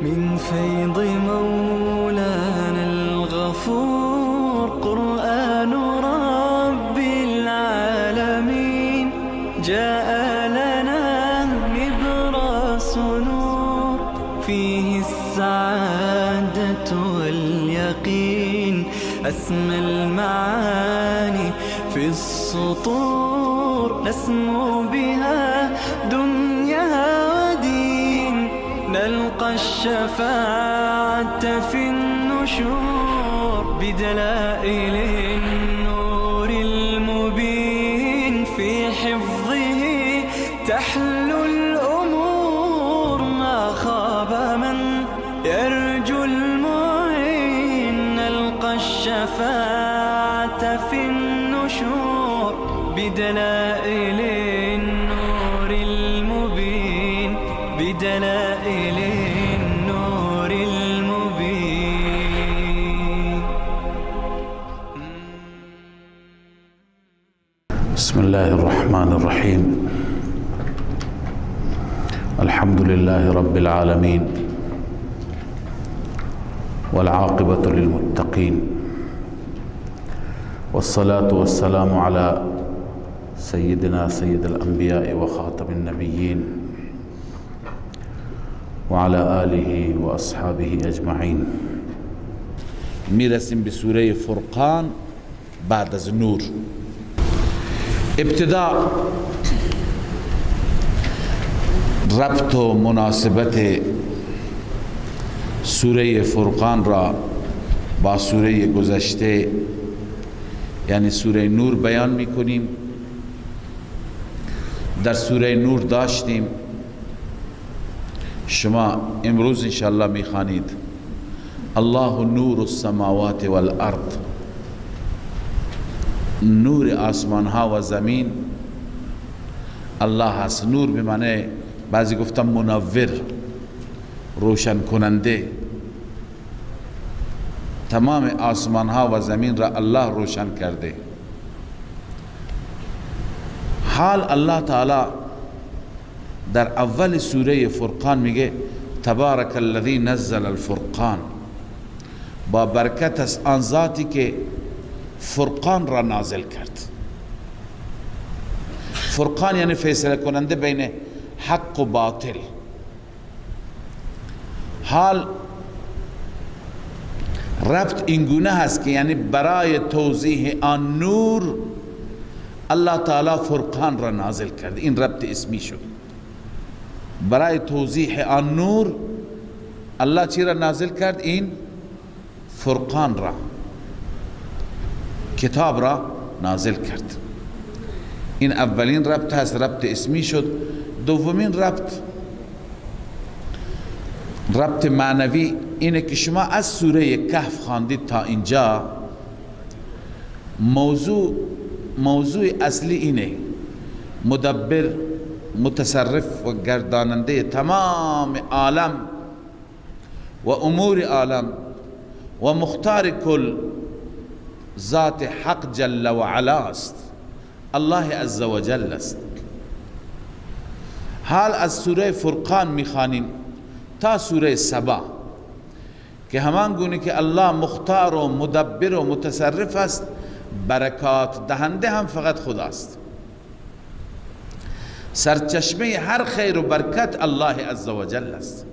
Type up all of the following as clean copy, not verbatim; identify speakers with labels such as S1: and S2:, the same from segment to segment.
S1: من فيض مولانا الغفور. قرآن رب العالمين جاء لنا نبراس نور، فيه السعادة واليقين، أسمى المعاني في السطور، نسمو بها دنيا ودين، نلقى الشفاعة في النشور، بدلائل النور المبين، في حفظه تحلو الأمور، ما خاب من يرجو المعين، نلقى الشفاعة في النشور، بدلائل النور المبين، بدلائل النور المبين.
S2: بسم الله الرحمن الرحيم. الحمد لله رب العالمين، والعاقبة للمتقين، والصلاة والسلام على سيدنا سيد الأنبياء وخاتم النبيين وعلى آله وأصحابه أجمعين.
S3: میرسیم به سوره فرقان بعد از نور. ابتدا ربط و مناسبت سوره فرقان را با سوره گذشته یعنی سوره نور بیان میکنیم. در سوره نور داشتیم، شما امروز انشاءالله میخوانید الله نور السماوات والارض، نور آسمان ها و زمین الله هست. نور به معنی بعضی گفتم منور، روشن کننده. تمام آسمان ها و زمین را الله روشن کرده. حال الله تعالی در اول سوره فرقان میگه تبارک الذی نزل الفرقان، با برکت است آن ذاتی که فرقان را نازل کرد. فرقان یعنی فیصله کننده بین حق و باطل. حال ربط اینگونه هست که یعنی برای توضیح آن نور الله تعالی فرقان را نازل کرد. این ربط اسمی شد. برای توضیح آن نور الله چی را نازل کرد؟ این فرقان را، کتاب را نازل کرد. این اولین ربط هست، ربط اسمی شد. دومین ربط، ربط معنوی، اینه که شما از سوره کهف خواندید تا اینجا، موضوع اصلی اینه مدبر، متصرف و گرداننده تمام عالم و امور عالم و مختار کل ذات حق جل و علا است، الله عز و جل است. حال از سوره فرقان میخوانیم تا سوره سبا که همان گونه که الله مختار و مدبر و متصرف است، برکات دهنده هم فقط خداست. سرچشمه هر خیر و برکت الله عزوجل است.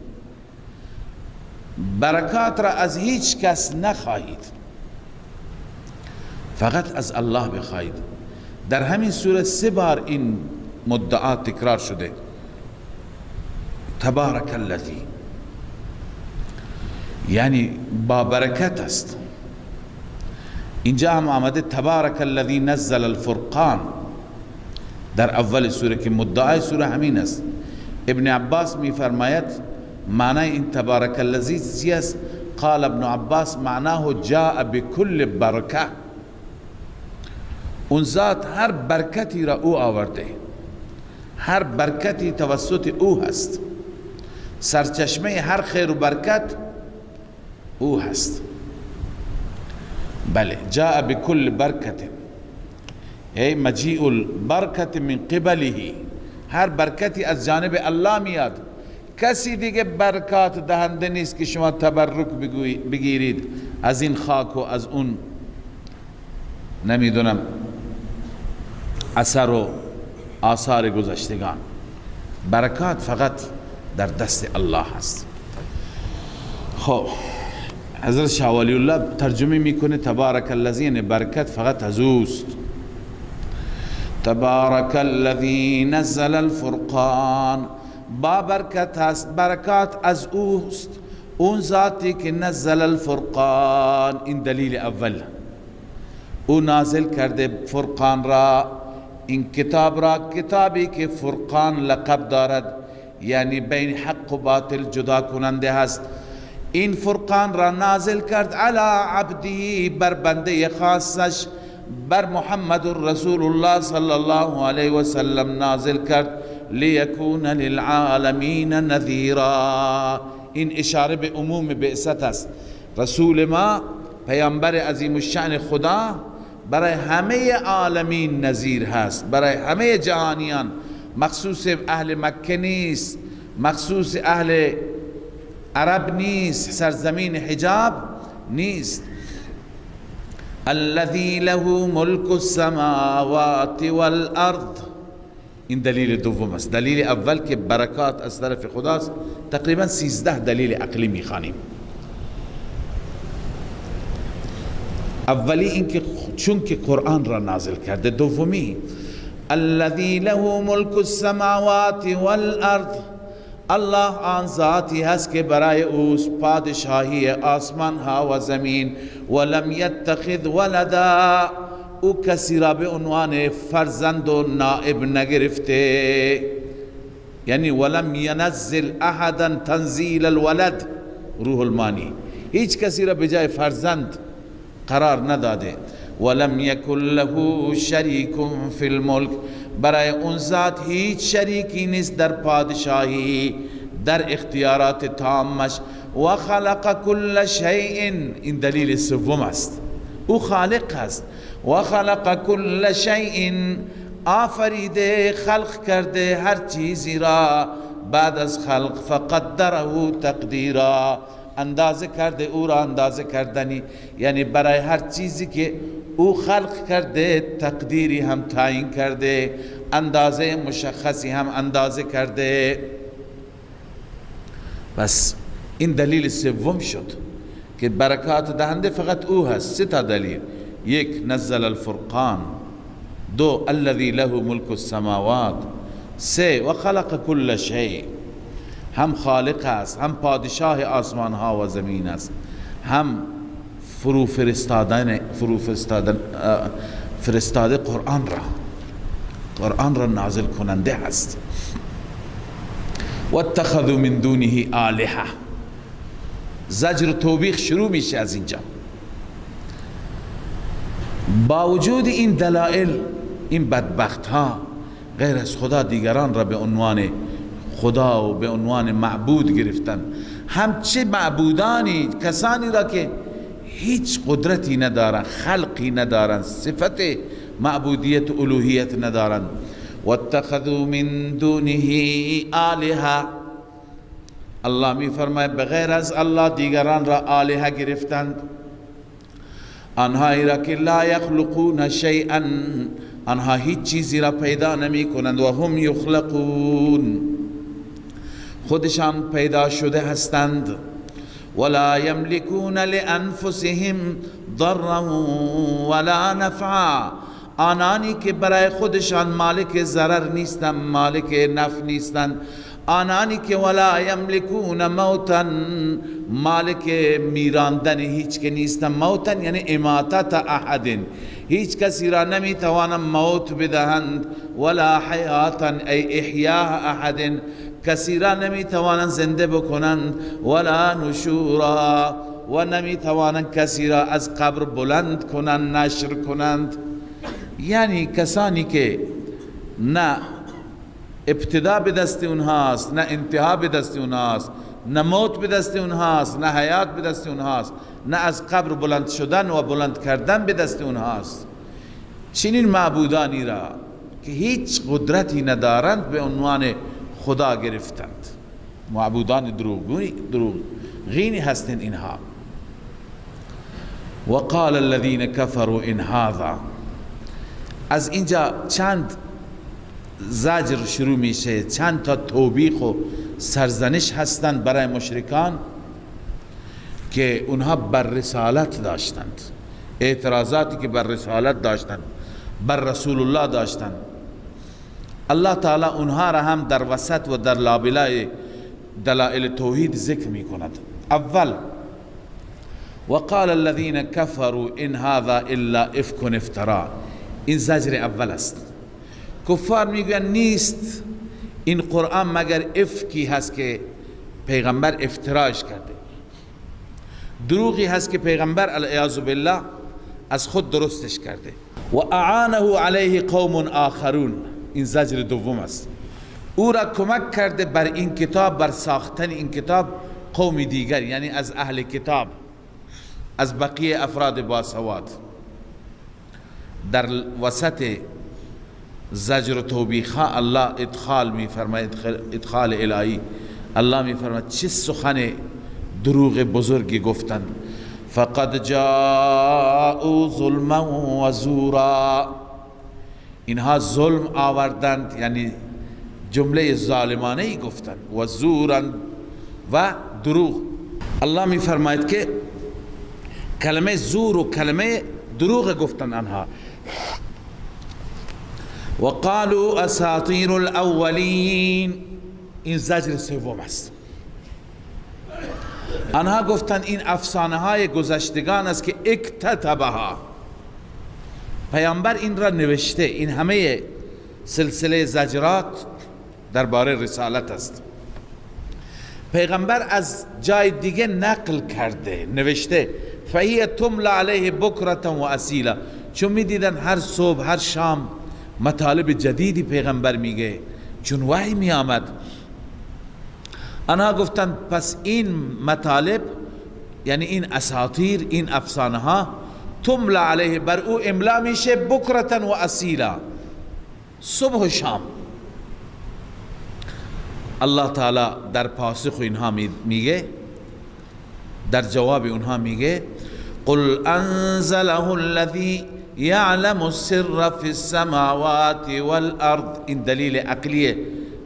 S3: برکات را از هیچ کس نخواهید، فقط از الله بخواهید. در همین سوره 3 بار این مدعا تکرار شده. تبارک الذی، یعنی با برکت است. اینجا هم آمده تبارک الذی نزل الفرقان در اول سوره که مدعای سوره همین است. ابن عباس می فرماید معنی این تبارک الذی چی است؟ قال ابن عباس معناه جاء بكل برکه، اون ذات هر برکتی را او آورده، هر برکتی توسط او هست، سرچشمه هر خیر و برکت او هست. بله، جاء بكل برکت، ای مجیء البرکت من قبله، هر برکتی از جانب الله میاد. کسی دیگه برکات دهنده نیست که شما تبرک بگیرید از این خاک و از اون نمیدونم اثر و آثار گذشتگان. برکات فقط در دست الله هست. خب حضرت شاه ولی الله ترجمه میکنه تبارک الذی، یعنی برکت فقط از اوست. تبارک الذی نزل الفرقان، با برکت هست، برکات از اوست، اون ذاتی که نزل الفرقان. این دلیل اول، او نازل کرده فرقان را، این کتاب را، کتابی که فرقان لقب دارد، یعنی بین حق و باطل جدا کننده هست. این فرقان را نازل کرد علی عبده، بر بنده خاصش، بر محمد رسول الله صلی الله علیه و سلم نازل کرد. لیکون للعالمین نذیرا، این اشاره به عموم بعثت است. رسول ما پیامبر عظیم الشأن خدا برای همه عالمین نذیر هست، برای همه جهانیان، مخصوص اهل مکه نیست، مخصوص اهل عرب نیست، سرزمین حجاب نیست. الذي له ملك السماوات والارض، این دلیل دوم است. دلیل اول که برکات از طرف خداست، تقریبا 13 دلیل عقلی میخوانیم. اولی اینکه چون که قرآن را نازل کرده. دومی الذي له ملك السماوات والارض، الله آن ذاتی هست که برای اوست پادشاهی آسمان ها و زمین. ولم یتخذ ولدا، او کسی را به عنوان فرزند و نائب نگرفته، یعنی ولم ینزل احدا تنزیل الولد، روح المانی، هیچ کسی را به جای فرزند قرار نداده. ولم یکن له شریک فی الملک، برای اون ذات هیچ شریکی نیست در پادشاهی، در اختیارات تامش. و خلق کل شیء، این دلیل سوم است، او خالق است. و خلق کل شیء، آفریده، خلق کرده هر چیزی را، بعد از خلق فقدره تقدیرا، اندازه کرده او را اندازه کردنی، یعنی برای هر چیزی که او خلق کرده تقدیری هم تعیین کرده، اندازه مشخصی هم اندازه کرده. بس این دلیل سوم شد که برکات دهنده فقط او هست. سه تا دلیل: یک نزل الفرقان، دو الذي له ملك السماوات، سه و خلق كل شیء. هم خالق است، هم پادشاه آسمان ها و زمین است، هم فرو فرستاده قرآن را، قرآن را نازل کننده است. واتخذوا من دونه آلهة، زجر و توبیخ شروع میشه از اینجا. با وجود این دلائل، این بدبخت ها غیر از خدا دیگران را به عنوان خدا و به عنوان معبود گرفتن. هم چه معبودانی، کسانی را که هیچ قدرتی ندارن، خلقی ندارن، صفت معبودیت و الوهیت ندارن. واتخذوا من دونه آلهة، الله می فرماید بغیر از الله دیگران را آلهه گرفتند، آنهایی را که لا یخلقون شیئا، آنها هیچ چیزی را پیدا نمی کنند، و هم یخلقون، خودشان پیدا شده هستند. ولا یملکون لانفسهم ضرا ولا نفعا، آنانی که برای خودشان مالک ضرر نیستند، مالک نفع نیستند، آنانی که ولا یملکون موتا، مالک میراندن هیچ که نیستند. موتا یعنی اماتت احد، هیچ کسی را نمیتوانند موت بدهند. ولا حیاتا ای احیاء احد، کسی را نمیتوانند زنده بکنند. ولا نشورا، و نمیتوانند کسی را از قبر بلند کنند، نشر کنند. یعنی کسانی که نه ابتدا به دست اونهاست، نه انتها به دست اونهاست، نه موت به دست اونهاست، نه حیات به دست اونهاست، نه از قبر بلند شدن و بلند کردن به دست اونهاست، چنین معبودانی را که هیچ قدرتی ندارند به عنوان خدا گرفتند. معبودان دروغینی هستند اینها. وقال الذين كفروا ان هذا. از اینجا چند زجر شروع میشه، چند تا توبیخ و سرزنش هستند برای مشرکان که اونها بر رسالت داشتند، اعتراضاتی که بر رسالت داشتند، بر رسول الله داشتند. الله تعالی اونها را هم در وسط و در لابلای دلائل توحید ذکر میکند. اول وقال الذين كفروا ان هذا الا افك افترا. این زجر اول است. کفار میگوین نیست این قرآن مگر افکی هست که پیغمبر افتراش کرده، دروغی هست که پیغمبر العیاذ بالله از خود درستش کرده. و اعانه علیه قوم آخرون. این زجر دوم است. او را کمک کرده بر این کتاب، بر ساختن این کتاب قوم دیگر، یعنی از اهل کتاب، از بقیه افراد باسواد. در وسط زجر و توبیخ ها الله ادخال می فرماید، ادخال الهی. الله می فرماید چه سخن دروغ بزرگی گفتند. فقد جاءوا ظلما و زورا. اینها ظلم آوردند، یعنی جمله ظالمانه ای گفتند، و زورا و دروغ. الله می فرماید که کلمه زور و کلمه دروغ گفتند آنها. وقالوا اساطیر الاولین. این زجر سوم است. آنها گفتند این افسانه های گذشتگان است که اکتتبها، پیامبر این را نوشته. این همه سلسله زجرات درباره رسالت است. پیغمبر از جای دیگه نقل کرده، نوشته. فهی تملا علیه بکرة و اصیلا. چون میدیدن هر صبح هر شام مطالب جدیدی پیغمبر میگه، چون وحی می آمد. آنها گفتند پس این مطالب، یعنی این اساطیر، این افسانه ها، تملا علیه، بر او املا میشه، بکرة و اصیلا، صبح و شام. الله تعالی در پاسخ اینها میگه، در جواب اونها میگه قل انزله الذی یعلم السر فی السماوات والارض. این دلیل عقلیه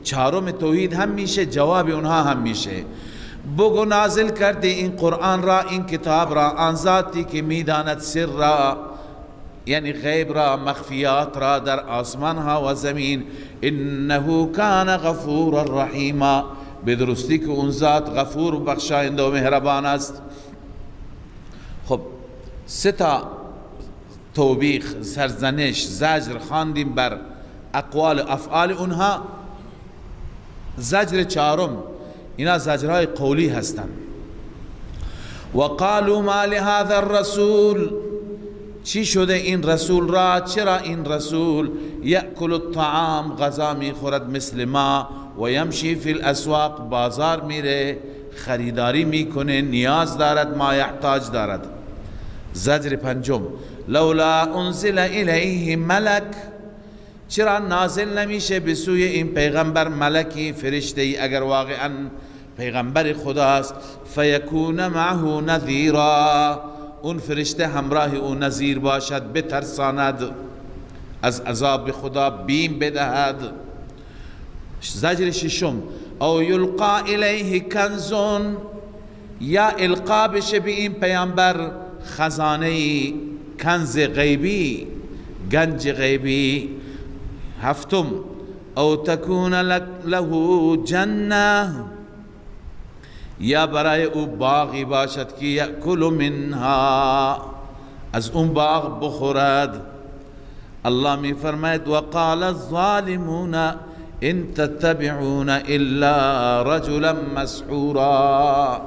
S3: چهارم توحید هم میشه، جواب اونها هم میشه. بگو نازل کرده این قرآن را، این کتاب را، آن ذاتی که میداند سر را، یعنی غیب را، مخفیات را در آسمان ها و زمین. انه کان غفورا رحیما. به درستی که اون ذات غفور و بخشاینده و مهربان است. خب سه تا توبیخ، سرزنش، زجر خواندیم بر اقوال و افعال اونها. زجر چهارم، اینا زجرهای قولی هستند. وقالوا ما لهذا الرسول. چی شده این رسول را؟ چرا این رسول یأکل الطعام، غذا میخورد مثل ما، و یمشی فی الاسواق، بازار میره، خریداری میکنه، نیاز دارد، ما یحتاج دارد. زجر پنجم، لولا انزل الیه ملک. چرا نازل نمیشه به سوی این پیغمبر ملکی، فرشته ای، اگر واقعا پیغمبر خداست؟ فیکون معه نذیرا. اون فرشته همراه او نذیر باشد، بترساند، از عذاب خدا بیم بدهد. زجر ششم، او یلقا الیه کنز، یا القا بشه به این پیامبر خزانه، کنز غیبی، گنج غیبی. هفتم، او تکون له جنه، یا برای او باغی باشد که یأکل منها، از اون باغ بخورد. الله می فرماید وقال الظالمون ان تتبعون الا رجلا مسحورا.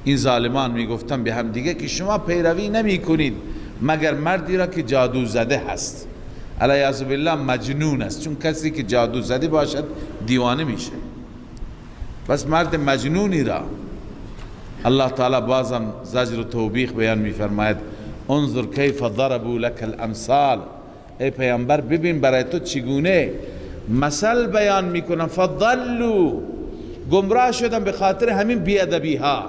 S3: این ظالمان می گفتن به هم دیگه که شما پیروی نمی کنید مگر مردی را که جادو زده هست، علیه بالله مجنون است، چون کسی که جادو زده باشد دیوانه میشه. بس مرد مجنونی را الله تعالی بازم زجر و توبیخ بیان میفرماید انظر کیف ضربوا لك الامثال. ای پیامبر ببین برای تو چگونه مثل بیان میکنن. فضلوا گمراه شدن به خاطر همین بیادبی ها،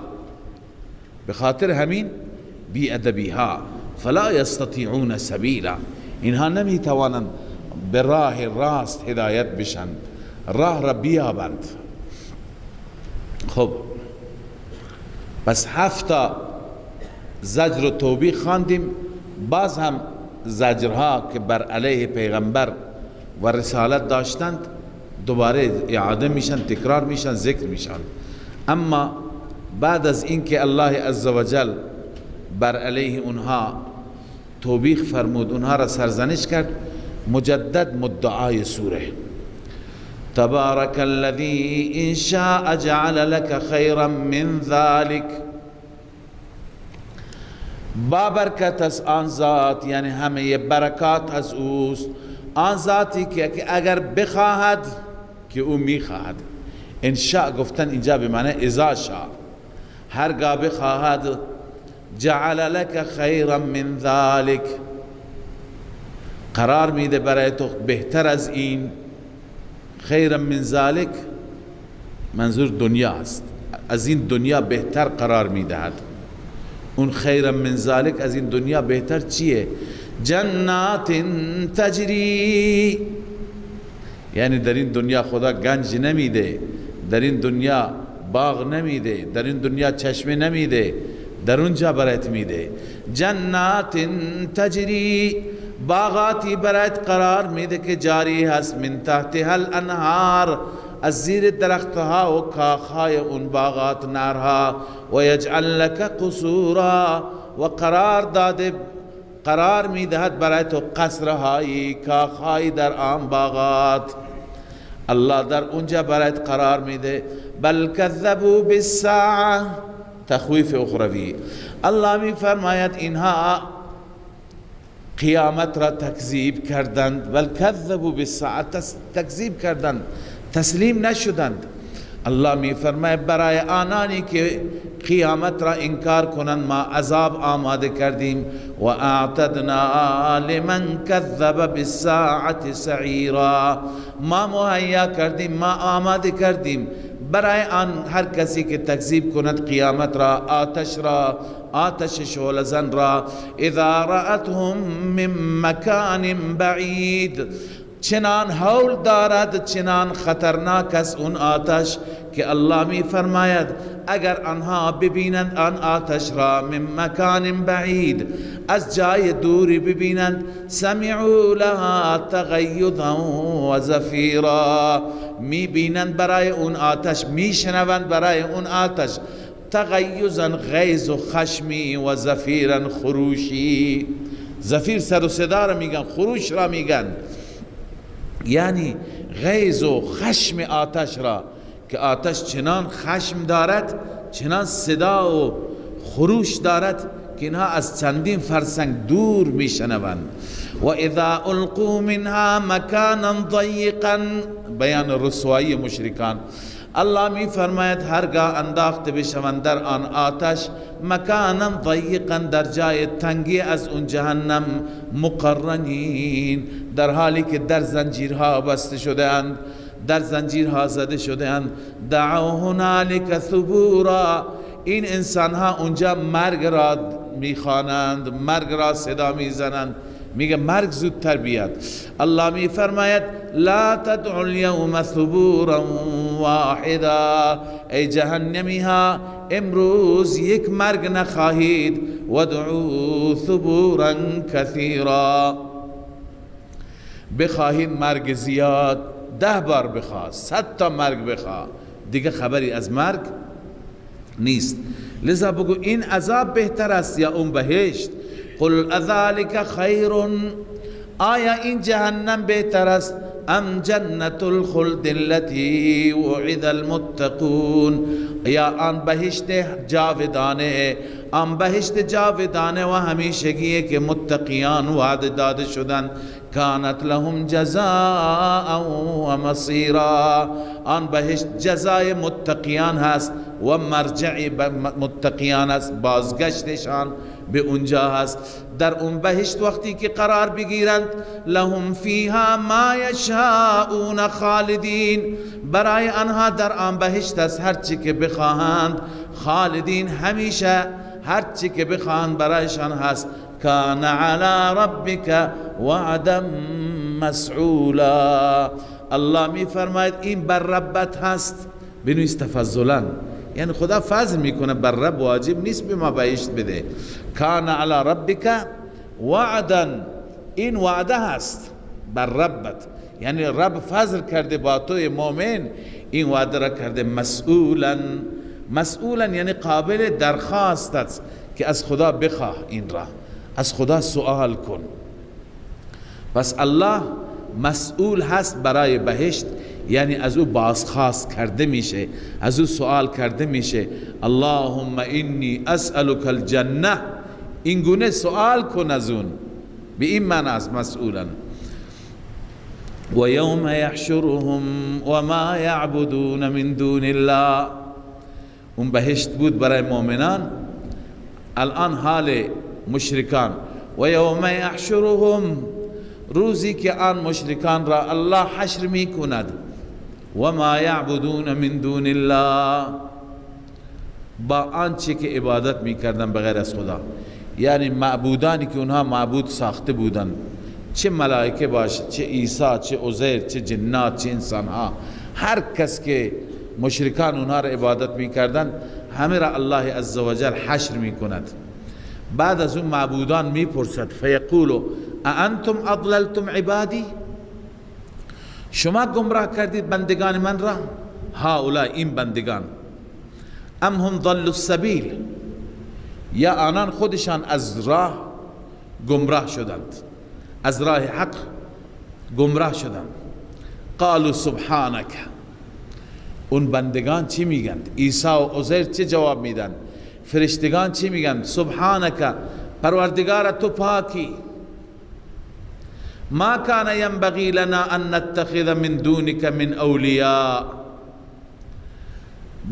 S3: به خاطر همین بیادبی ها. فلا یستطیعون سبیلا، اینها نمیتوانند به راه راست هدایت بشند، راه را بیابند. خب پس 7 زجر و توبیخ خواندیم. باز هم زجرها که بر علیه پیغمبر و رسالت داشتند دوباره اعاده میشن، تکرار میشن، ذکر میشن. اما بعد از اینکه الله عزوجل بر علیه اونها توبیخ فرمود، اونها را سرزنش کرد، مجدد مدعای سوره تبارک الذی ان شاء جعل لك خیرا من ذلك. با برکت از آن ذات، یعنی همه برکات از اوست، آن ذاتی که اگر بخواهد که او میخواهد. انشاء گفتن اینجا به معنی اذا شاء، هرگاه بخواهد، جعل لك خیرا من ذلك، قرار میده برای تو بهتر از این. خیرا من ذلك منظور دنیا است، از این دنیا بهتر قرار میدهد. اون خیرا من ذلك از این دنیا بهتر چیه؟ جنات تجری، یعنی در این دنیا خدا گنج نمیده، در این دنیا باغ نمیده، در این دنیا چشمه نمیده، در اونجا برایت میده. جنات تجری، باغاتی برایت قرار میده که جاری هست، من تحتها الانهار، از زیر درختها و کاخهای اون باغات نارها. و یجعل لک قصورا، و قرار داده، قرار میدهد برای تو قصرهایی، کاخهایی در آن باغات. الله در اونجا برایت قرار میده. بل کذبوا بالساعه، تخویف اخروی. الله می فرماید اینها قیامت را تکذیب کردند، بل کذبوا بالساعه، تکذیب کردند، تسلیم نشدند. الله می فرماید برای آنانی که قیامت را انکار کنند ما عذاب آماده کردیم. و اعتدنا لمن کذب بالساعة سعیرا، ما مهیا کردیم، ما آماده کردیم برای آن هر کسی که تکذیب کند قیامت را، آتش را، آتش شعله زن را. اذا رأتهم من مکان بعید، چنان هول دارد، چنان خطرناک است اون آتش که الله می فرماید اگر آنها ببینند آن آتش را، من مکان بعید، از جای دوری ببینند، سمعوا لها تغیظا و زفیرا، می بینند برای اون آتش، می شنوند برای اون آتش، تغیظا غیظ و خشمی، و زفیرا خروشی. زفیر سر و صدا را میگن، خروش را میگن، یعنی غیظ و خشم آتش را، که آتش چنان خشم دارد، چنان صدا و خروش دارد که اینها از چندین فرسنگ دور میشنوند. و اذا القوا منها مکانا ضیقا، بیان رسوایی مشرکان. الله می فرماید هرگاه انداخته بشوند در آن آتش، مکانا ضیقا، در جای تنگی از اون جهنم، مقرنین، در حالی که در زنجیرها بسته شده اند، در زنجیرها زده شده اند. دعوا هنالک ثبورا، این انسانها اونجا مرگ را میخوانند، مرگ را صدا میزنند، میگه مرگ زودتر بیاد. الله می فرماید لا تدعوا اليوم ثبورا واحدا، ای جهنمی ها امروز یک مرگ نخواهید، وادعوا ثبورا کثیرا، بخواهید مرگ زیاد، 10 بار بخواه، 100 تا مرگ بخواه، دیگه خبری از مرگ نیست. لذا بگو این عذاب بهتر است یا اون بهشت؟ قل اذلک خیر، آیا این جهنم بهتر است، ام جنت الخلد التي وعد المتقون، یا آن بهشت جاودانه، آن بهشت جاودانه و همیشگیه که متقیان وعده داده شدند. کانت لهم جزاء و مصیرا، آن بهشت جزای متقیان هست، و مرجع متقیان است، بازگشتشان به اونجا هست. در اون بهشت وقتی که قرار بگیرند، لهم فیها ما یشاءون خالدین، برای آنها در آن بهشت است هر چی که بخواهند، خالدین همیشه هر چی که بخواهند برایشان هست. کان علی ربک وعدا مسعولا، الله می فرماید این بر ربت هست. بنویس تفضلا، یعنی خدا فضل میکنه بر رب، واجب نیست به ما بهشت بده. کان علی ربک وعدا، این وعده هست بر ربت، یعنی رب فضل کرده با توی مؤمن، این وعده را کرده مسئولا. مسئولا یعنی قابل درخواست است که از خدا بخواه این را، از خدا سوال کن. پس الله مسئول هست برای بهشت، یعنی از او بازخواست کرده میشه، از او سوال کرده میشه. اللهم انی اسألک الجنه، این گونه سوال کن از اون، به این معنی است مسئولا. و یوم یحشرهم و ما یعبدون من دون الله، اون بهشت بود برای مؤمنان، الان حال مشرکان. و یوم یحشرهم، روزی که آن مشرکان را الله حشر می کند، و ما یعبدون من دون الله، با آنچه که عبادت می کردن بغیر از خدا، یعنی معبودانی که اونها معبود ساخته بودن، چه ملائکه باشه، چه عیسی، چه عزیر، چه جنات، چه انسانها، هر کس که مشرکان اونها را عبادت می کردن، همه را الله عزوجل حشر می کند. بعد از اون معبودان می پرسد، فیقولو اانتم اضللتم عبادی، شما گمراه کردید بندگان من را، هؤلاء این بندگان، ام هم ضلوا السبیل، یا آنان خودشان از راه گمراه شدند، از راه حق گمراه شدند. قالوا سبحانک، اون بندگان چی میگن؟ عیسی و عزیر چه جواب میدن؟ فرشتگان چی میگن؟ سبحانک، پروردگار تو پاکی، ما کان ینبغی لنا ان نتخذ من دونک من اولیاء،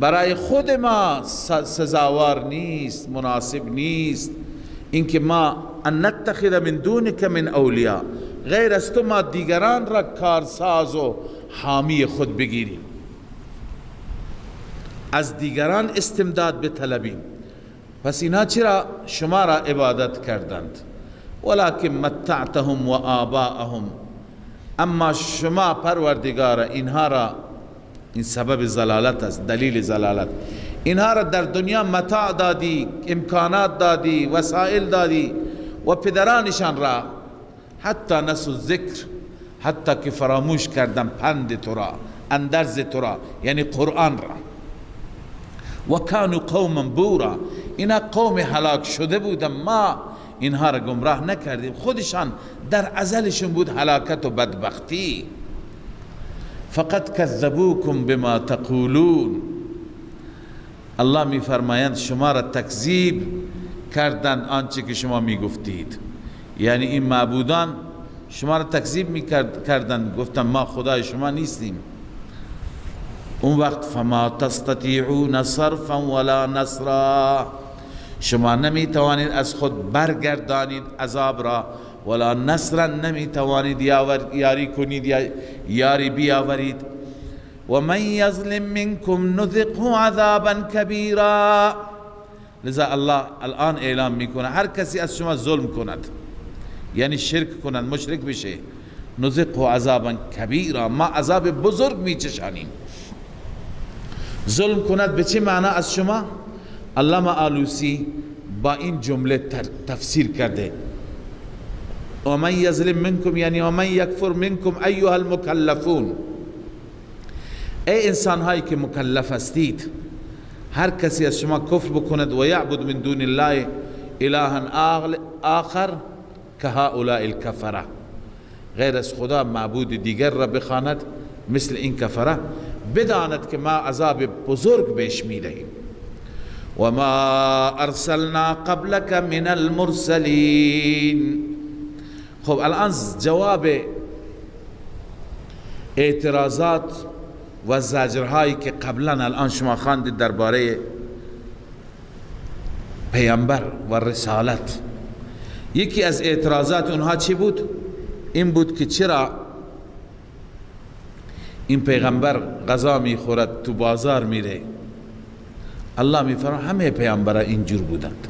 S3: برای خود ما سزاوار نیست، مناسب نیست اینکه ما ان نتخذ من دونک من اولیاء، غیر از تو ما دیگران را کارساز و حامی خود بگیریم، از دیگران استمداد بطلبیم. پس اینها چرا شما را عبادت کردند؟ ولكن متعتهم و آباءهم، اما شما پروردگار اینها را، این سبب زلالت است، دلیل زلالت، اینها را در دنیا متاع دادی، امکانات دادی، وسائل دادی و پدرانشان را، حتی نسوا الذکر، حتی که فراموش کردن پند تو را، اندرز تو را، یعنی قرآن را. و کانوا قوما بورا، اینا قوم هلاک شده بودن، ما اینها را گمراه نکردیم، خودشان در ازلشون بود هلاکت و بدبختی. فقط کذبوکم بما تقولون، الله می فرمایند شما را تکذیب کردند آنچه که شما می گفتید، یعنی این معبودان شما را تکذیب می کردند، گفتند ما خدای شما نیستیم. اون وقت فما تستطیعون صرفا ولا نصرا، شما نمی توانید از خود برگردانید عذاب را، ولا نصرا نمی توانید یاری کنید یا یاری بیاورید. و من یظلم منکم نذقه عذابا کبیرا، لذا الله الان اعلام میکنه هر کسی از شما ظلم کند، یعنی شرک کند، مشرک بشه، نذقه عذابا کبیرا، ما عذاب بزرگ میچشانیم. ظلم کند به چه معنا از شما؟ علامه آلوسی با این جمله تفسیر کرده، و من یظلم منکم یعنی و من یکفر منکم ایها المکلفون، ای انسان هایی که مکلف هستید، هر کسی از شما کفر بکند و یعبد من دون الله الها آخر که هؤلاء الکفره، غیر از خدا معبود دیگر را بخواند مثل این کفره، بداند که ما عذاب بزرگ بهش میدهیم. و ما ارسلنا قبلك من المرسلین. خب الان جواب اعتراضات و زجرهایی که قبلا الان شما خواندید درباره پیامبر و رسالت، یکی از اعتراضات اونها چی بود؟ این بود که چرا این پیغمبر غذا میخورد، تو بازار میره. الله میفرماید همه پیامبرا اینجور بودند.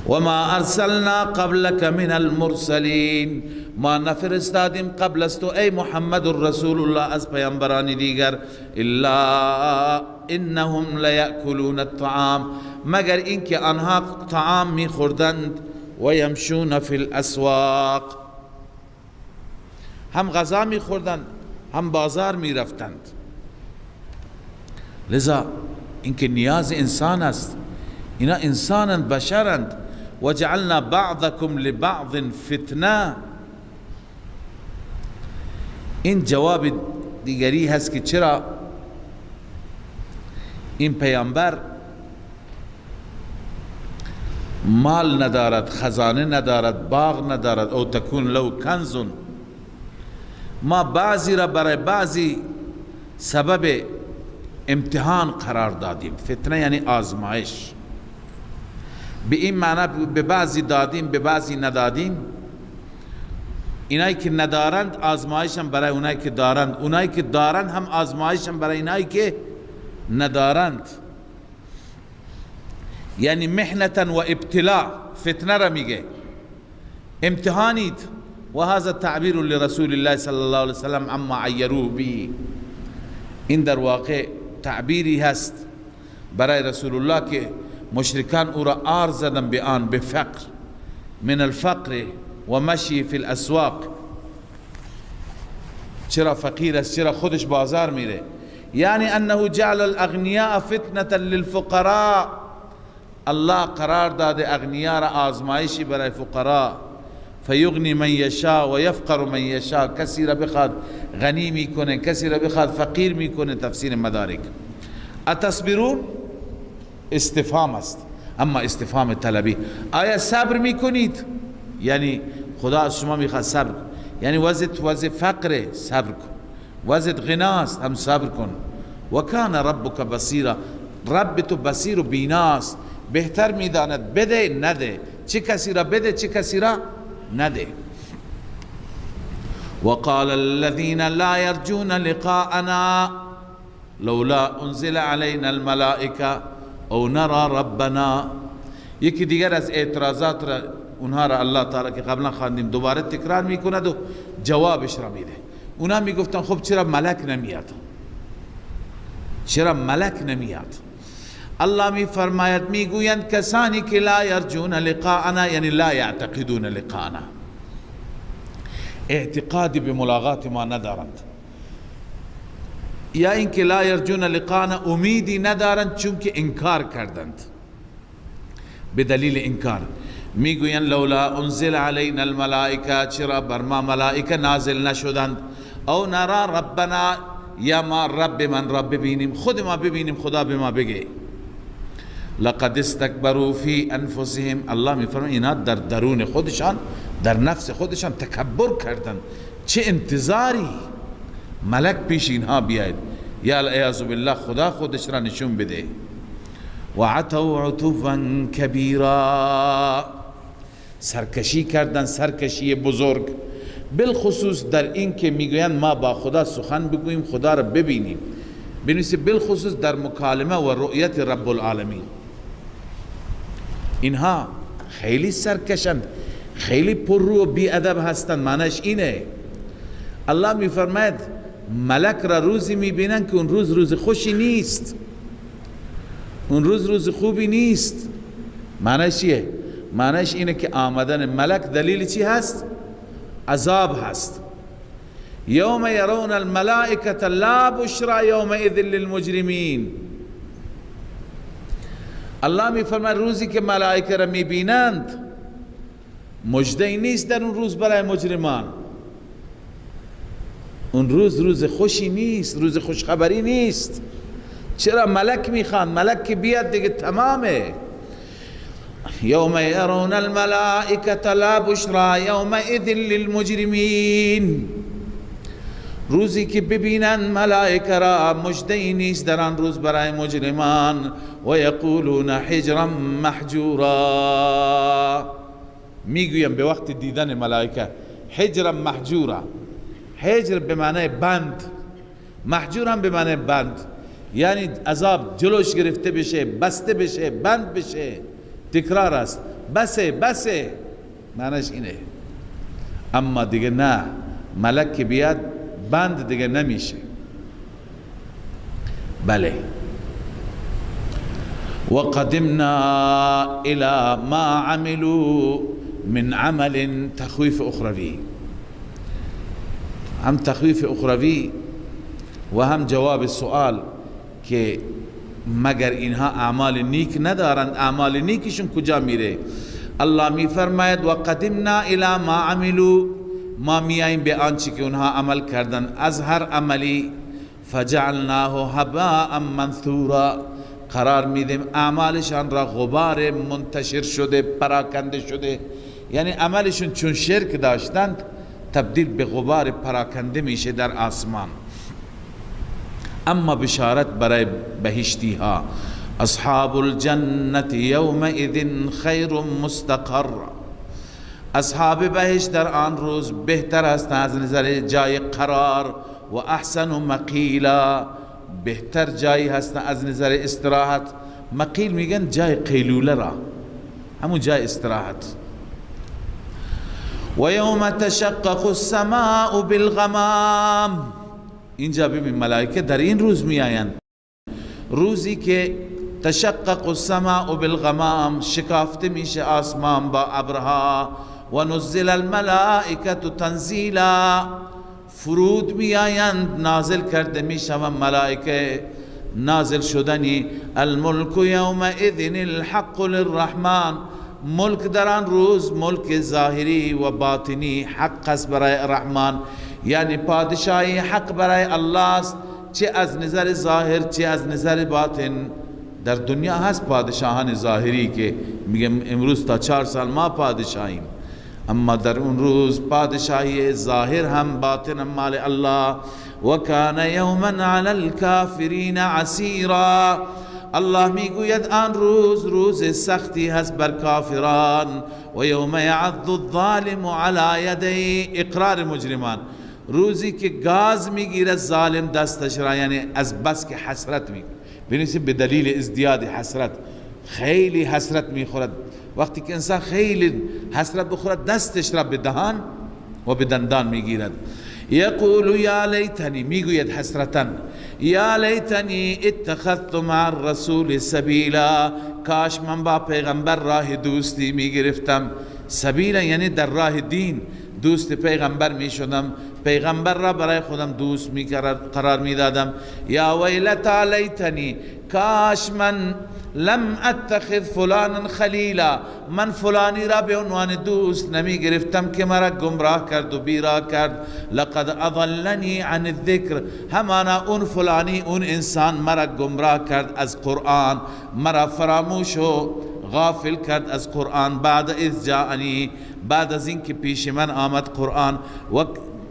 S3: و ما ارسلنا قبلك من المرسلین، ما نفرستادیم قبل از تو ای محمد رسول الله از پیامبران دیگر، الا انهم لیأکلون الطعام، مگر اینکه آنها طعام میخوردند، و یمشون فی الاسواق، هم غذا میخوردند هم بازار میرفتند. لذا اینکه نیاز انسان است، اینا انسانند، بشرند. وجعلنا بعضكم لبعض فتنه. این جواب دیگری هست که چرا این پیامبر مال ندارد، خزانه ندارد، باغ ندارد، او تکون لو کنز. ما بعضی را برای بعضی سبب امتحان قرار دادیم. فتنه یعنی آزمایش، به این معنی به بعضی دادیم به بعضی ندادیم. اینایی که ندارند آزمایش هم برای اونایی که دارند، اونایی که دارند هم آزمایش هم برای اینایی که ندارند. یعنی محنتا و ابتلاء، فتنه را میگه، امتحانید. و هذا تعبیر لرسول الله صلی الله علیه وسلم عما عیروه به. این در واقع تعبیری هست برای رسول الله که مشرکان او را آر زدن به آن، به فقر، من الفقر و مشی فی الاسواق. چرا فقیر است؟ چرا خودش بازار میره؟ یعنی انه جعل الاغنیاء فتنة للفقراء. الله قرار داده اغنیا را آزمایشی برای فقراء. فیغنی من یشاء و یفقر من یشاء، کسی را بخواد غنی میکنه، کسی را بخواد فقیر میکنه. تفسیر مدارک. اتصبرون استفهام است، اما استفهام طلبی. آیا صبر میکنید؟ یعنی خدا از شما میخواد صبر، یعنی وضع فقر صبر کن، وضع غناست هم صبر کن. و کان ربک بصیرا، رب تو بصیر و بیناست، بهتر میداند بده نده، چه کسی را بده چه کسی را نده. وقال الذين لا يرجون لقاءنا لولا انزل علينا الملائكه او نرى ربنا. یکی دیگر از اعتراضات را اونها را الله تعالی که قبلا خواندیم دوباره تکرار میکند و جوابش را میده. اونها میگفتن خب چرا ملک نمیاد؟ چرا ملک نمیاد؟ الله میفرماید میگویند کسانی که لا یرجون لقاءنا، یعنی لا یعتقدون لقاءنا، اعتقادی به ملاقات ما ندارند، یا اینکه لا یرجون لقاءنا امیدی ندارند چون که انکار کردند، به دلیل انکار میگویند لولا انزل علینا الملائکه، چرا بر ما ملائکه نازل نشدند، او نرا ربنا، یا ما رب من را ببینیم، خود ما ببینیم، خدا به ما بگه. لقد استکبروا فی انفسهم، الله میفرماید اینا در درون خودشان، در نفس خودشان تکبر کردند. چه انتظاری ملک پیش اینها بیاید، یا العیاذ بالله خدا خودش را نشون بده. و عتوا عتوا کبیرا، سرکشی کردن، سرکشی بزرگ، بالخصوص در این که میگویند ما با خدا سخن بگوییم، خدا را ببینیم، بنویسه بالخصوص در مکالمه و رؤیت رب العالمین. اینها خیلی سرکشند، خیلی پررو و بی ادب هستند. معنیش اینه الله میفرماید ملک را روزی میبینن که اون روز روز خوشی نیست، اون روز روز خوبی نیست. معنیش چیه؟ معنیش اینه که آمدن ملک دلیل چی هست؟ عذاب هست. یوم یرون الملائکة لا بشرى یومئذ للمجرمین. الله میفرماید روزی که ملائکه را میبینند مژده نیست در اون روز برای مجرمان. اون روز روز خوشی نیست، روز خوشخبری نیست. چرا ملک میخوان؟ ملک که بیاد دیگه تمامه. یوم یرون الملائکة لا بشرى یومئذ للمجرمین. روزی که ببینند ملائکه را مژده ای نیست در آن روز برای مجرمان. و یقولون حجرا محجورا، میگویم به وقت دیدن ملائکه حجرا محجورا. حجر به معنای بند، محجور هم به معنای بند، یعنی عذاب جلوش گرفته بشه، بسته بشه، بند بشه. تکرار است، بسه بسه، معنیش اینه. اما دیگه نه، ملک که بیاد بند دیگه نمیشه. بله، وقدمنا الى ما عملوا من عمل، تخویف اخروی، هم تخویف اخروی و هم جواب سوال که مگر اینها اعمال نیک ندارند؟ اعمال نیکشون کجا میره؟ الله میفرماید وقدمنا الى ما عملوا، ما میاییم به آنچه که اونها عمل کردن از هر عملی، فجعلناه هباء منثورا، قرار میدیم اعمالشان را غبار منتشر شده، پراکنده شده. یعنی عملشون چون شرک داشتند تبدیل به غبار پراکنده میشه در آسمان. اما بشارت برای بهشتی ها، اصحاب الجنة یومئذ خیر مستقر، اصحاب بهشت در آن روز بهتر هستند از نظر جای قرار، و احسن مقیلا، بهتر جایی هستند از نظر استراحت. مقیل میگن جای قیلوله را، همون جای استراحت. و یوم تشقق السماء بالغمام، اینجا ببین ملائکه در این روز میآیند، روزی که تشقق السماء بالغمام، شکافته میشه آسمان با ابرها، و نزل الملائکه تنزیلا، فرود میآیند، نازل کرده میشوند ملائکه، نازل شدنی. الملک یومئذ الحق للرحمن، ملک در آن روز ملک ظاهری و باطنی حق است برای رحمان، یعنی پادشاهی حق برای الله است، چه از نظر ظاهر چه از نظر باطن. در دنیا هست پادشاهان ظاهری که میگم امروز تا 4 سال ما پادشاهیم، اما در اون روز پادشاهی ظاهر هم باطن هم مال الله. و کان یوما علی الکافرین عسیرا، الله میگوید آن روز روز سختی هست بر کافران. و یوم یعض الظالم علی یدیه، اقرار مجرمان، روزی که گاز میگیره ظالم دستش را، یعنی از بس که حسرت میگیره. بنویسیم به دلیل ازدیاد حسرت، خیلی حسرت میخورد. وقتی که انسان خیلی حسرت بخورد دستش را به دهان و به دندان میگیرد. یقول یا لیتنی، میگوید حسرتا، یا لیتنی اتخذت مع الرسول سبیلا، کاش من با پیغمبر راه دوستی میگرفتم. سبیلا یعنی در راه دین دوست پیغمبر میشدم، پیغمبر را برای خودم دوست می قرار میدادم. یا ویلتا لیتنی، کاش من لم اتخذ فلانا خلیلا، من فلانی را به عنوان دوست نمی گرفتم که مرا گمراه کرد و بیرا کرد. لقد اضلنی عن الذکر، همانا اون فلانی اون انسان مرا گمراه کرد از قرآن، مرا فراموش و غافل کرد از قرآن. بعد اذ جاءنی، بعد از اینکه پیش من آمد قرآن. و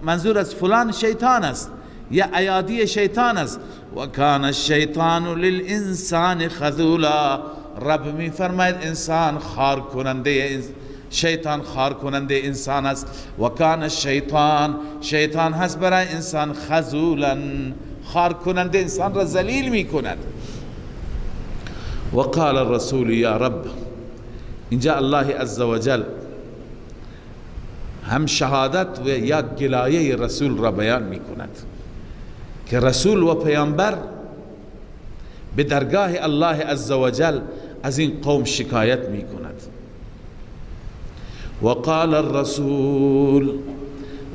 S3: منظور از فلان شیطان است یا ایادی شیطان است. و کان الشیطان للانسان خذولا، رب می فرماید انسان خار کننده، شیطان خار کننده انسان است. و کان الشیطان، شیطان هست برای انسان خذولا، خار کننده، انسان را ذلیل می کند. و قال الرسول یا رب، اینجا الله عزوجل هم شهادت و یا گلایه رسول را بیان می کند که رسول و پیامبر به درگاه الله عزوجل از این قوم شکایت می کند. و قال الرسول،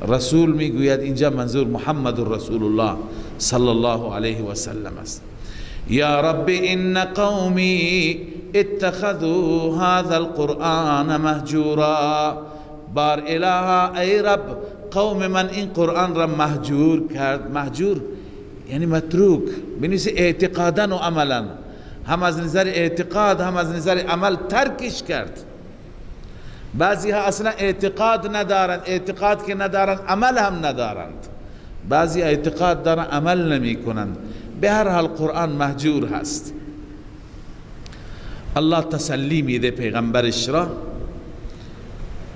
S3: رسول می گوید، اینجا منظور محمد رسول الله صلی الله علیه و سلم است. یا رب ان قومی اتخذوا هذا القرآن مهجورا، بار الها ای رب، قوم من این قرآن را مهجور کرد. مهجور یعنی متروک، بنویسی اعتقادا و عملا، هم از نظر اعتقاد هم از نظر عمل ترکش کرد. بعضی ها اصلا اعتقاد ندارند، اعتقاد که ندارند عمل هم ندارند. بعضی اعتقاد دارن عمل نمی کنند. به هر حال قرآن مهجور هست. الله تسلی میده پیغمبرش را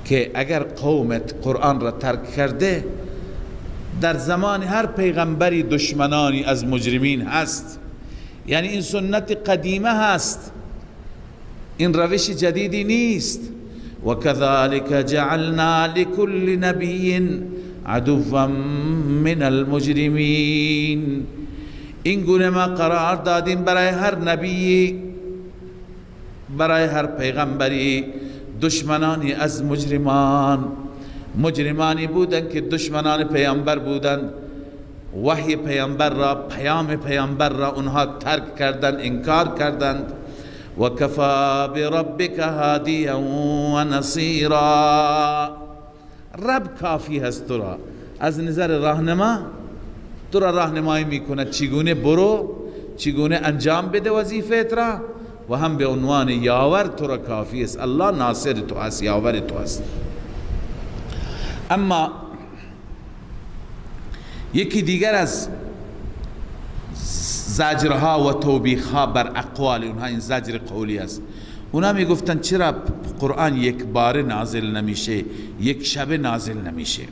S3: که اگر قومت قرآن را ترک کرده، در زمان هر پیغمبری دشمنانی از مجرمین هست. یعنی این سنت قدیمه هست، این روش جدیدی نیست. و كذلك جعلنا لكل نبی عدوا من المجرمین. این گونه ما قرار دادیم برای هر نبی، برای هر پیغمبری دشمنانی از مجرمان. مجرمانی بودند که دشمنان پیامبر بودند، وحی پیامبر را، پیام پیامبر را اونها ترک کردند، انکار کردند. و کفا بربک هادیا و نصیرا. رب کافی هست تو را از نظر راهنما، تو را راهنمایی میکند چگونه برو، چگونه انجام بده وظیفه را، و هم به عنوان یاور تو را کافی است. الله ناصر تو است، یاور تو است. اما یکی دیگر از زجرها و توبیخها بر اقوال اونها، این زجر قولی است. اونها میگفتن چرا قرآن یک بار نازل نمیشه، یک شب نازل نمیشه.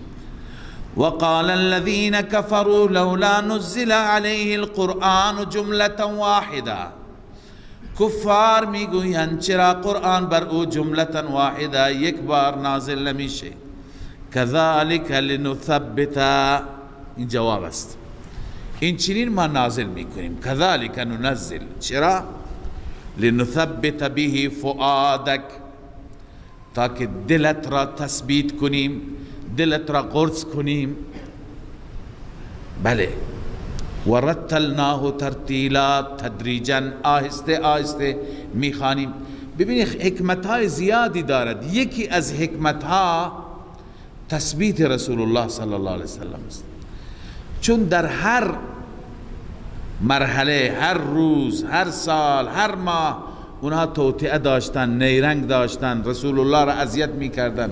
S3: وقال الذين كفروا لولا نزل عليه القرآن جملة واحدة. کفار میگویند چرا قرآن بر او جملة واحدة یک بار نازل نمیشه. كذلك لنثبت، این جواب است، این چنین ما نازل میکنیم. كذلك ننزل، چرا؟ لنثبت به فؤادک، تاکه دلت را تثبیت کنیم، دلت را قرص کنیم. بله، ورتلناه ترتیلا، تدریجا، آهسته آهسته میخوانیم. ببینید حکمت های زیادی دارد. یکی از حکمت ها تثبیت رسول الله صلی الله علیه وسلم است، چون در هر مرحله، هر روز، هر سال، هر ماه اونها توطئه داشتن، نیرنگ داشتن، رسول الله را اذیت میکردن.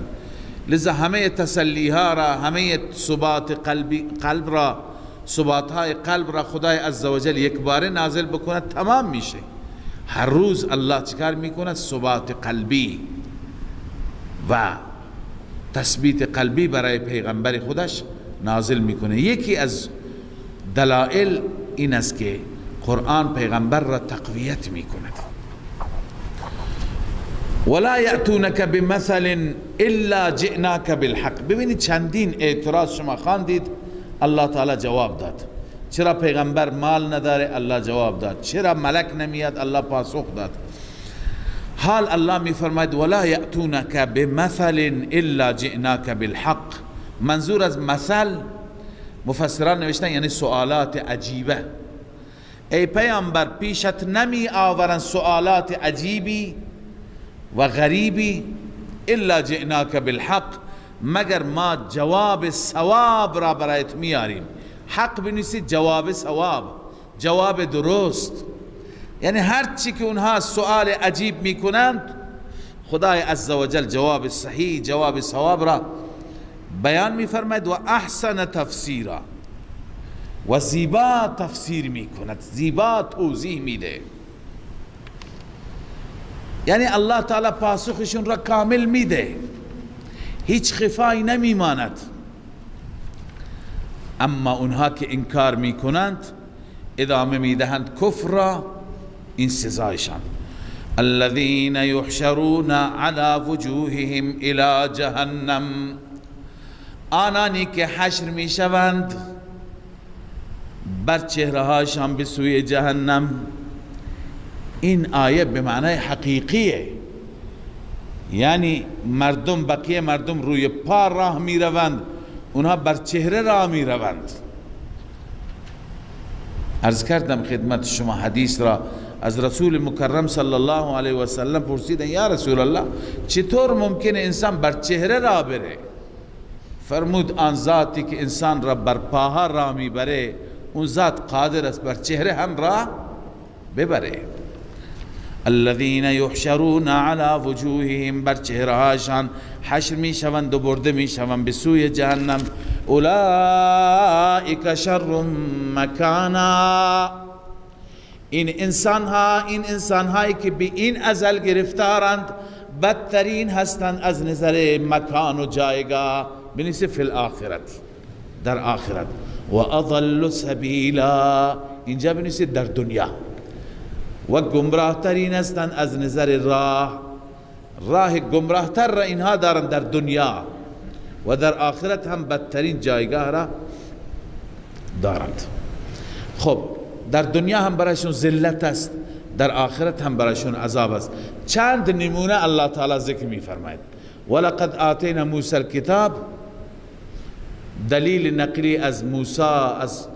S3: لذا همه تسلی ها را، همه ثبات قلب را، ثبات های قلب را خدای عزوجل یک باره نازل بکند تمام میشه. هر روز الله چیکار میکند؟ ثبات قلبی و تثبیت قلبی برای پیغمبر خودش نازل میکنه. یکی از دلائل این است که قرآن پیغمبر را تقویت میکند. ولا یأتونک بمثل الا جئناک بالحق. ببینید چندین اعتراض شما خواندید، الله تعالی جواب داد. چرا پیغمبر مال نداره؟ الله جواب داد. چرا ملک نمیاد؟ الله پاسخ داد. حال الله میفرماید ولا یأتونک بمثل الا جئناک بالحق. منظور از مثل مفسران نوشتن یعنی سوالات عجیبه. ای پیامبر پیشت نمی آورن سوالات عجیبی و غریبی الا جئناک بالحق، مگر ما جواب ثواب را برایت میاریم. حق بنویسید جواب ثواب، جواب درست. یعنی هر چی که اونها سوال عجیب میکنند، خدای عزوجل جواب صحیح، جواب ثواب را بیان میفرماید. و احسن تفسیرا، و زیبا تفسیر میکند، زیبا توضیح میده. یعنی الله تعالی پاسخشون را کامل میده، هیچ خفایی نمیماند. اما اونها که انکار میکنند، ادامه میدهند کفر را، این سزایشان. الذين يحشرون على وجوههم الى جهنم، آنانی که حشر میشوند بر چهره‌هایشان به سوی جهنم. این آیه به معنای حقیقیه، یعنی مردم، بقیه مردم روی پا راه می روند، اونها بر چهره راه می روند. عرض کردم خدمت شما حدیث را از رسول مکرم صلی الله علیه و سلم پرسیدن یا رسول الله چطور ممکنه انسان بر چهره راه بره؟ فرمود آن ذاتی که انسان را بر پاها راه میبره، اون ذات قادر است بر چهره هم راه ببره. الذين يحشرون على وجوههم، بر چهرهاشان حشر می شوند و برده می شوند به سوی جهنم. اولئک شر مکانا، این انسان هایی که به این ازل گرفتارند بدترین هستند از نظر مکان و جایگاه. بنیسه فی الاخرت، در آخرت. و اضل سبیلا، اینجا بنیسه در دنیا، و گمراه ترین هستند از نظر راه، راه گمراه تر را اینها دارند در دنیا و در آخرت هم بدترین جایگاه را دارند. خب در دنیا هم برایشون ذلت است، در آخرت هم برایشون عذاب است. چند نمونه الله تعالی ذکر می فرماید. ولقد آتینا موسی الکتاب، دلیل نقلی از موسی، از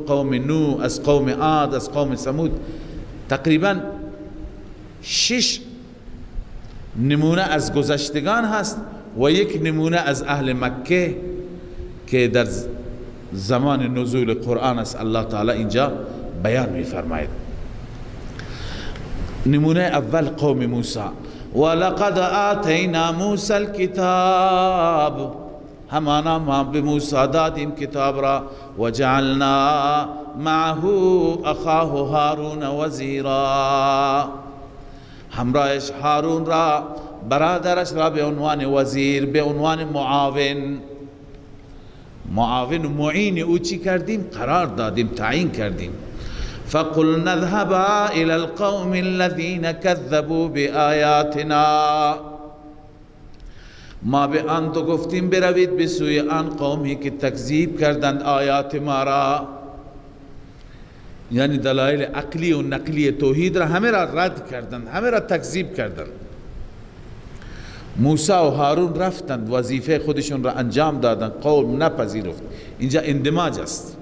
S3: قوم نوح، از قوم عاد، از قوم ثمود، تقریبا 6 نمونه از گذشتگان هست و یک نمونه از اهل مکه که در زمان نزول قرآن است. الله تعالی اینجا بیان می فرماید. نمونه اول قوم موسی. ولقد آتینا موسی الکتاب، همانا ما به موسی دادیم کتاب را. وجعلنا معه اخاه هارون وزیرا، همراهش هارون را، برادرش را به عنوان وزیر، به عنوان معاون، معاون و معین او چی کردیم؟ قرار دادیم، تعیین کردیم. فقلنا اذهبا الى القوم الذين كذبوا بآیاتنا، ما به آن دو گفتیم بروید به سوی آن قومی که تکذیب کردند آیات ما را، یعنی دلایل عقلی و نقلی توحید را همه را رد کردند، همه را تکذیب کردند. موسی و هارون رفتند، وظیفه خودشون را انجام دادند، قوم نپذیرفت. اینجا اندماج است،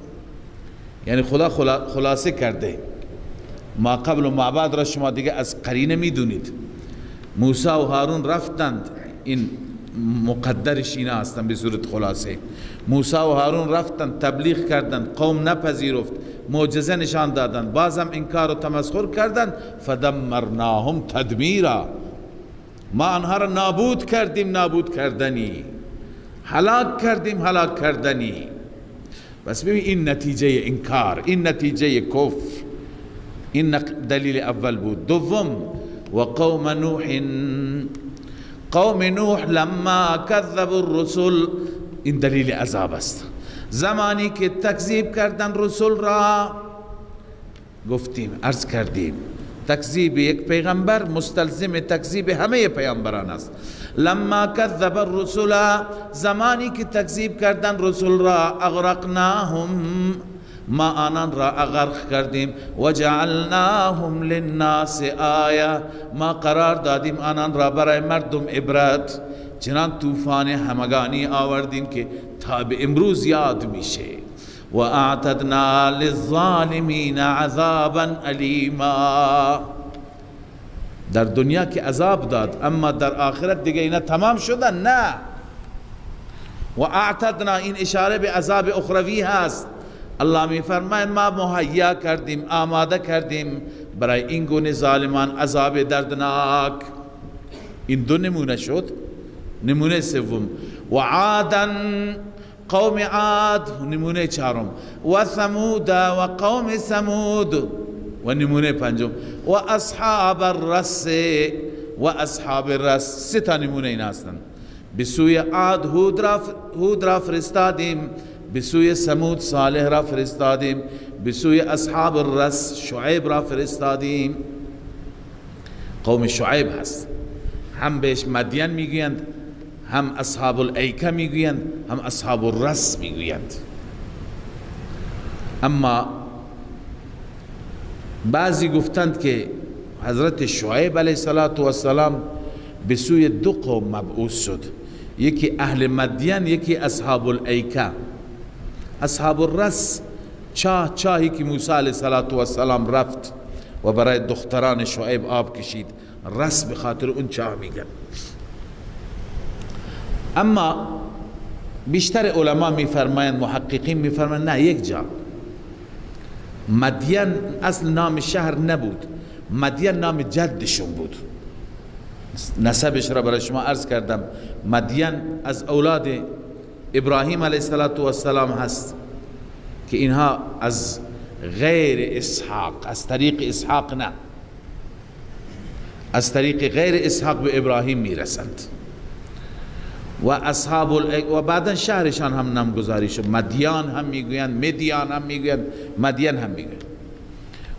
S3: یعنی خدا خلاصه کرده ما قبل و ما بعد را شما دیگه از قرینه میدونید. موسی و هارون رفتند، این مقدرش اینا هستند به صورت خلاصه. موسی و هارون رفتند، تبلیغ کردند، قوم نپذیرفت، معجزه نشان دادند، بازم انکار و تمسخر کردند. فدمرناهم تدمیرا، ما آنها را نابود کردیم، نابود کردنی، هلاک کردیم، هلاک کردنی. بس ببین این نتیجه انکار، این نتیجه کفر، این دلیل اول بود. دوم، و قوم نوح، قوم نوح لما کذبوا الرسل، این دلیل عذاب است. زمانی که تکذیب کردن رسول را، گفتیم، عرض کردیم، تکذیب یک پیغمبر مستلزم تکذیب همه پیغمبران است. لما کذب الرسل، زمانی که تکذیب کردن رسول را، اغرقناهم، ما آنان را غرق کردیم. وجعلناهم للناس آیه، ما قرار دادیم آنان را برای مردم عبرت. چنان طوفان همگانی آوردیم که تا به امروز یاد میشه. و اعتدنا للظالمین عذابا الیما، در دنیا که عذاب داد، اما در آخرت دیگه اینا تمام شدن نه. و اعتدنا، این اشاره به عذاب اخروی هست. الله می فرماید ما مهیا کردیم، آماده کردیم برای این گونه ظالمان عذاب دردناک. این دو نمونه شد. نمونه سوم، و عادا، قوم عاد، نمونه چهارم، و ثمود و قوم ثمود، و نمونه پنجم، و اصحاب الرس و اصحاب الرس. سه تا نمونه این هستند. به سوی عاد هود را فرستادیم، به سوی ثمود صالح را فرستادیم، به سوی اصحاب الرس شعیب را فرستادیم. قوم شعیب هست، هم بهش مدین میگویند، هم اصحاب الایکه میگویند، هم اصحاب الرس میگویند. اما بعضی گفتند که حضرت شعیب علیه السلام به سوی دو قوم مبعوث شد، یکی اهل مدین، یکی اصحاب الایکه. اصحاب الرس چاهی که موسی علیه السلام رفت و برای دختران شعیب آب کشید، رس به خاطر اون چاه میگن. اما بیشتر علما میفرمایند، محققین میفرمایند نه، یک جا. مدین اصل نام شهر نبود، مدین نام جدشون بود، نسبش را برای شما عرض کردم. مدین از اولاد ابراهیم علیه السلام هست که اینها از غیر اسحاق، از طریق اسحاق نه، از طریق غیر اسحاق به ابراهیم میرسند. و اصحاب و بعدا شهرشان هم نامگذاری شد، مدیان هم میگویند، مدیان هم میگویند، مدین هم میگویند.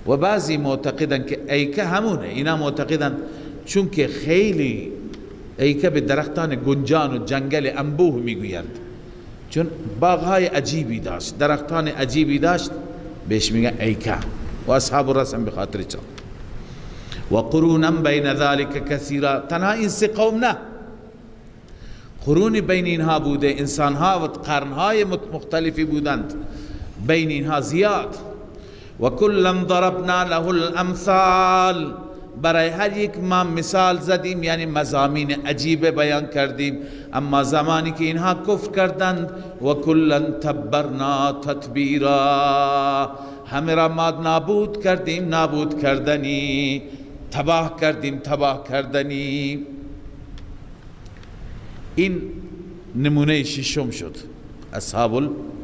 S3: و بعضی معتقدن که ایکه همونه، اینا معتقدن چون که خیلی ایکه به درختان گنجان و جنگل انبوه میگویند، چون باغهای عجیبی داشت، درختان عجیبی داشت، بهش میگن ایکه. و اصحاب الرس هم به خاطر چون و قرونا بین ذلك کثیرا. تنها این سه قوم نه، قرون بین اینها بوده، انسانها و قرنهای مختلفی بودند بین اینها زیاد. و کلا ضربنا له الامثال، برای هر یک ما مثال زدیم، یعنی مضامین عجیب بیان کردیم. اما زمانی که اینها کفر کردند، و کلا تبرنا تتبیرا، همه را ما نابود کردیم، نابود کردنی، تباه کردیم، تباه کردنی. این نمونه ششم شد اصحاب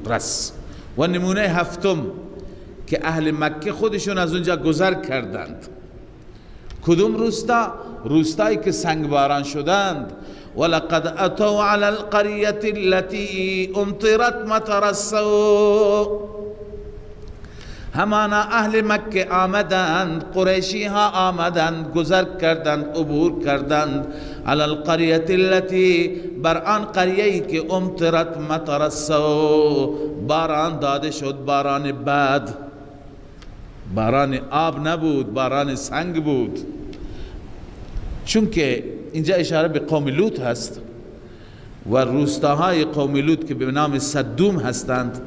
S3: الرس. و نمونه هفتم که اهل مکه خودشون از اونجا گذر کردند. کدوم روستا؟ روستایی که سنگباران شدند. ولقد اتوا علی القریة التي امطرت مطر السوء، همانا اهل مکه آمدند، قریشی ها آمدند، گذر کردند، عبور کردند. علی القریة التي، بر آن قریه‌ای که امطرت مطر السوء، باران داده شد، باران بد، باران آب نبود، باران سنگ بود. چون که اینجا اشاره به قوم لوط هست و روستاهای قوم لوط که به نام صدوم هستند،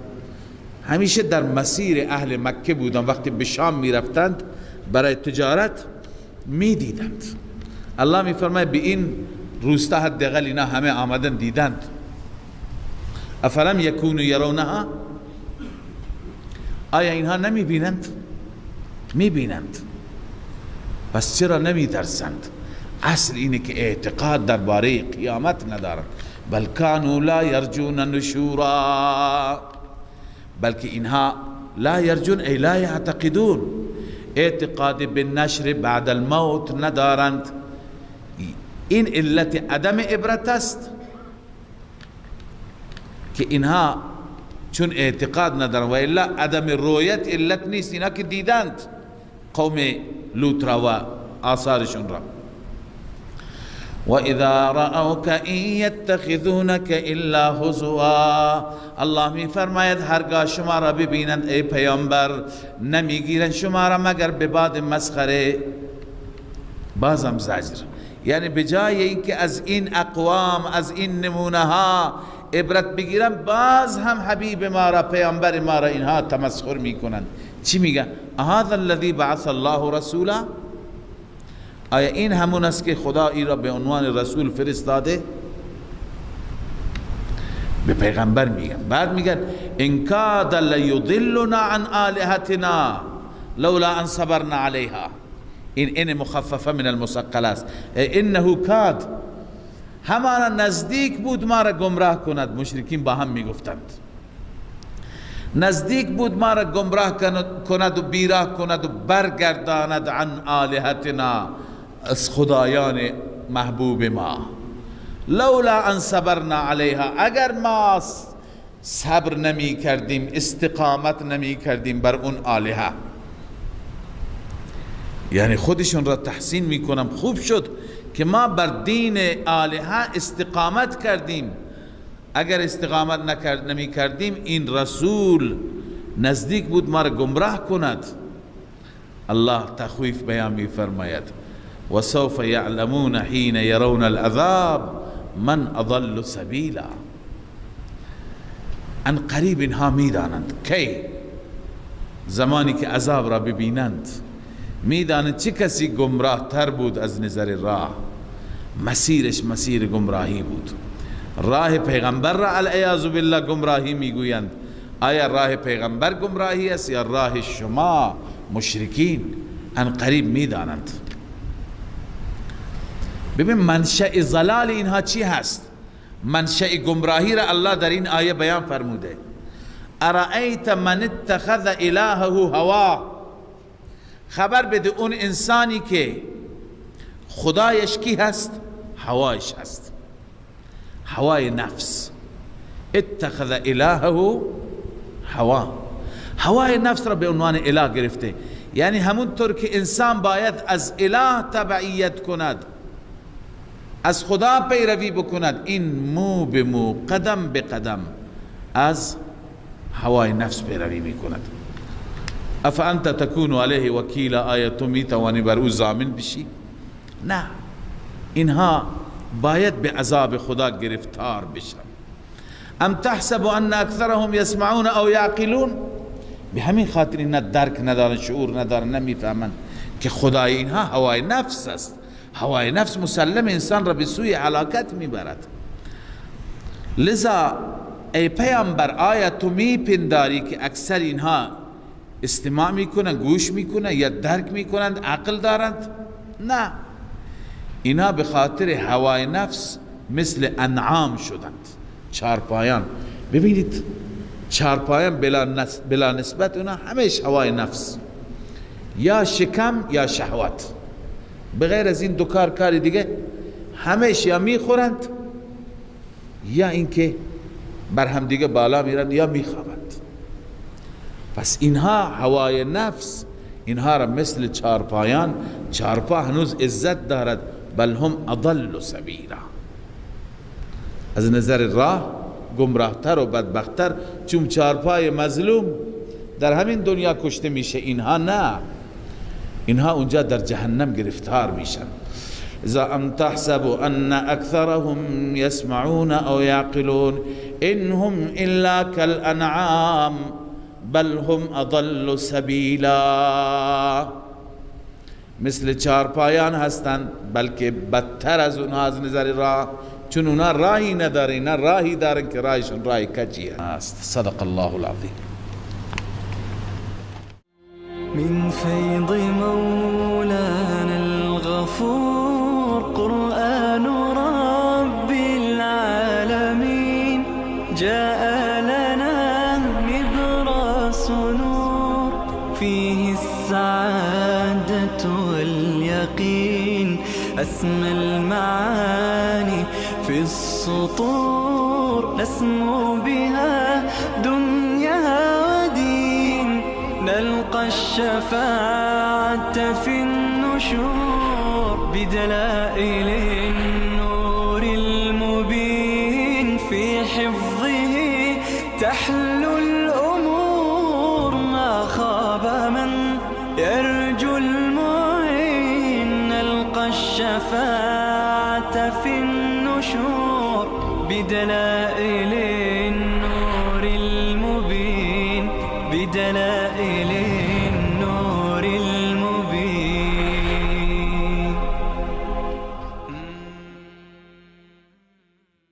S3: همیشه در مسیر اهل مکه بودند. وقتی به شام می رفتند برای تجارت می دیدند. الله می فرماید به این روستا حداقل اینا همه آمدن دیدند. افلم یکونوا یرونها، آیا اینها نمی بینند؟ می بینند. پس چرا نمی ترسند؟ اصل اینه که اعتقاد درباره قیامت ندارند. بل کانوا لا یرجون نشورا، بلکه اینها لا یرجون ای لا یعتقدون، اعتقاد بالنشر بعد الموت ندارند. این علت عدم عبرت است که اینها چون اعتقاد ندارند، و الا عدم رویت علت نیست. اینها که دیدند قوم لوط را و آثارشون را. وَإِذَا رَأَوْكَ إِنْ يَتَّخِذُونَكَ إِلَّا هُزُوًا، الله می فرماید هرگاه شما را ببینند ای پیامبر، نمیگیرند شما را مگر به باد مسخره. بازم زجر، یعنی به جای اینکه از این اقوام، از این نمونه ها عبرت بگیرن، باز هم حبیب ما را، پیامبر ما را اینها تمسخر میکنند. چی میگن؟ هذا الذی بعث الله رسولا، آیا این همون است که خدا ای را به عنوان رسول فرستاده؟ به پیغمبر میگن. بعد میگن ان کاد لیضلنا عن آلهتنا لولا ان صبرنا علیها. این مخففه من المثقله است. انه کاد، همانا نزدیک بود ما را گمراه کند. مشرکین با هم میگفتند نزدیک بود ما را گمراه کند و بیراه کند و برگرداند عن آلهتنا، از خدایان محبوب ما. لولا ان صبرنا علیها، اگر ما صبر نمی کردیم، استقامت نمی کردیم بر اون آلهه. یعنی خودشون را تحسین می کنم، خوب شد که ما بر دین آلهه استقامت کردیم. اگر استقامت نمی کردیم این رسول نزدیک بود ما را گمراه کند. الله تخویف بیان می فرماید و سوف یعلمون حین یرون العذاب من اضل سبیلا. ان قریب اینها میدانند، کی؟ زمانی که عذاب را ببینند میدانند چه کسی گمراه تر بود از نظر راه، مسیرش مسیر گمراهی بود. راه پیغمبر را العیاذ بالله گمراهی میگویند. آیا راه پیغمبر گمراهی است یا راه شما مشرکین عنقریب میدانند. ببین منشأ ضلال اینها چی هست؟ منشأ گمراهی را الله در این آیه بیان فرموده. ارأیت من اتخذ الهه هوا، خبر بده اون انسانی که خدایش کی هست؟ هوایش هست، هوای نفس. اتخذ الهه هوا، هوای نفس را به عنوان اله گرفته. یعنی همونطور که انسان باید از اله تبعیت کند، از خدا پیروی بکند، این مو به مو، قدم به قدم از هوای نفس پیروی میکند. افانت تکون علیه وکیلا، آیا تو میتوانی بر او ضامن بشی؟ نه، اینها باید به عذاب خدا گرفتار بشن. ام تحسب ان اکثرهم یسمعون او یعقلون، به همین خاطر اینا درک ندارن، شعور ندارن، نمیفهمن که خدای اینها هوای نفس است. هوای نفس مسلم انسان را به سوی هلاکت میبرد. لذا ای پیامبر، آیا تو میپنداری که اکثر اینها استماع میکنن، گوش میکنن یا درک میکنند، عقل دارند؟ نه، اینها به خاطر هوای نفس مثل انعام شدند، چارپایان. ببینید چارپایان بلا نسبت اونا همیش هوای نفس، یا شکم یا شهوت، بغیر از این دو کار کاری دیگه همیش یا میخورند یا اینکه بر هم دیگه بالا میرند یا میخوابند. پس اینها هوای نفس اینها را مثل چارپایان، چارپا هنوز عزت دارد، بل هم اضل سبیلا، از نظر راه گمراهتر و بدبختتر، چون چارپای مظلوم در همین دنیا کشته میشه، اینها نه، اینها اونجا در جهنم گرفتار میشن. اذا ام تحسب ان اکثرهم یسمعون او یعقلون ان هم الا كالانعام بل هم اضل سبیلا، مثل چارپایان هستند بلکه بدتر از اونها از نظر راه، چون اونا راهی ندارن، اینا راهی دارن که راهشون راه کجی است. صدق الله العظیم.
S1: من فیض مولانا الغفور قرآن رب العالمین جاء لنا نبراس نور فيه السعادة واليقين أسمى المعاني في السطور نسمو بها دنيا ودين نلقى الشفاعة في النشور بدلائل النور المبين في حفظه تحلو الأمور ما خاب من يرجو المعين نلقى الشفاعة في النشور بدلائل